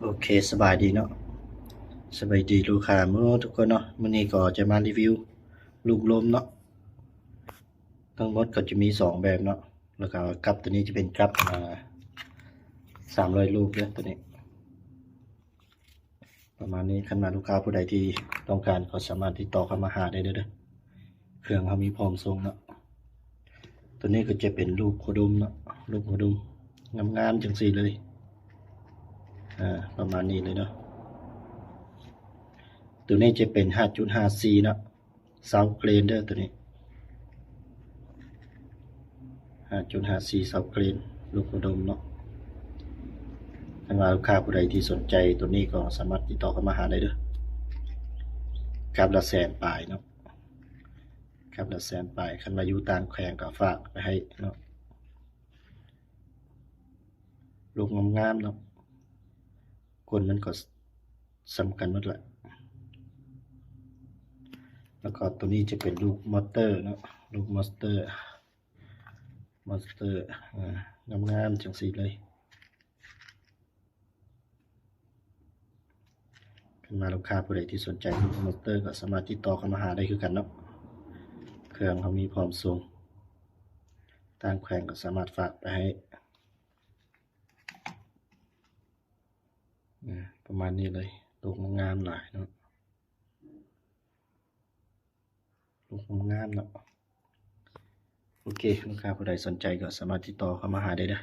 ໂອເຄ ສະບາຍດີເນາະ ສະບາຍດີລູກຄ້າໝົດທຸກຄົນເນາະ. ມື້ນີ້ກໍຈະມາຣີວິວລູກລົມເນາະ. ທັງໝົດກໍຈະມີສອງແບບເນາະ ແລ້ວກໍກັບໂຕນີ້ຈະເປັນກັບ ອາ ສາມຮ້ອຍລູກເດີ ໂຕນີ້ ປະມານນີ້. ຄັນວ່າລູກຄ້າຜູ້ໃດທີ່ຕ້ອງການກໍສາມາດຕິດຕໍ່ເຂົ້າມາຫາໄດ້ເດີ ເຄື່ອງເຮົາມີພ້ອມສົ່ງເນາະ. ໂຕນີ້ກໍຈະເປັນລູກໂຄດົມເນາະ ລູກໂຄດົມງາມໆ ຈັ່ງຊີ້ເລີຍ ອາ ປະມານນີ້ເລີຍເນາະ. ໂຕນີ້ຈະເປັນຫ້າຈຸດຫ້າສີ່ເນາະ ຊາວເກຣນເດີ ໂຕນີ້ ຫ້າຈຸດຫ້າສີ່ ຊາວເກຣນ ລູກໂຄດົມເນາະ. ຄັນວ່າລູກຄ້າຜູ້ໃດທີ່ສົນໃຈໂຕນີ້ກໍສາມາດຕິດຕໍ່ເຂົ້າມາຫາໄດ້ເດີ ກັບລະແສນປາຍເນາະ ກັບລະແສນປາຍ. ຄັນວ່າຢູ່ຕ່າງແຂວງກໍຝາກໄປໃຫ້ເນາະ. ລູກງາມໆເນາະ ກົ້ນມັນກໍສຳກັນໝົດລະ. ແລ້ວກໍໂຕນີ້ຈະເປັນລູກມອດເຕີເນາະ ລູກມອດເຕີ ມອດເຕີ ອາ ງາມໆ ຈັ່ງຊີ້ເລີຍ. ຄັນວ່າລູກຄ້າຜູ້ໃດທີ່ສົນໃຈລູກມອດເຕີກໍສາມາດຕິດຕໍ່ເຂົ້າມາຫາໄດ້ຄືກັນເນາະ ເຄື່ອງເຮົາມີພ້ອມສົ່ງ ຕ່າງແຂວງກໍສາມາດຝາກໄປໃຫ້ ອາ ປະມານນີ້ເລີຍ. ລູກງາມຫຼາຍເນາະ ລູກງາມເນາະ. ໂອເຄ ລູກຄ້າຜູ້ໃດສົນໃຈກໍສາມາດຕິດຕໍ່ເຂົ້າມາຫາໄດ້ເດີ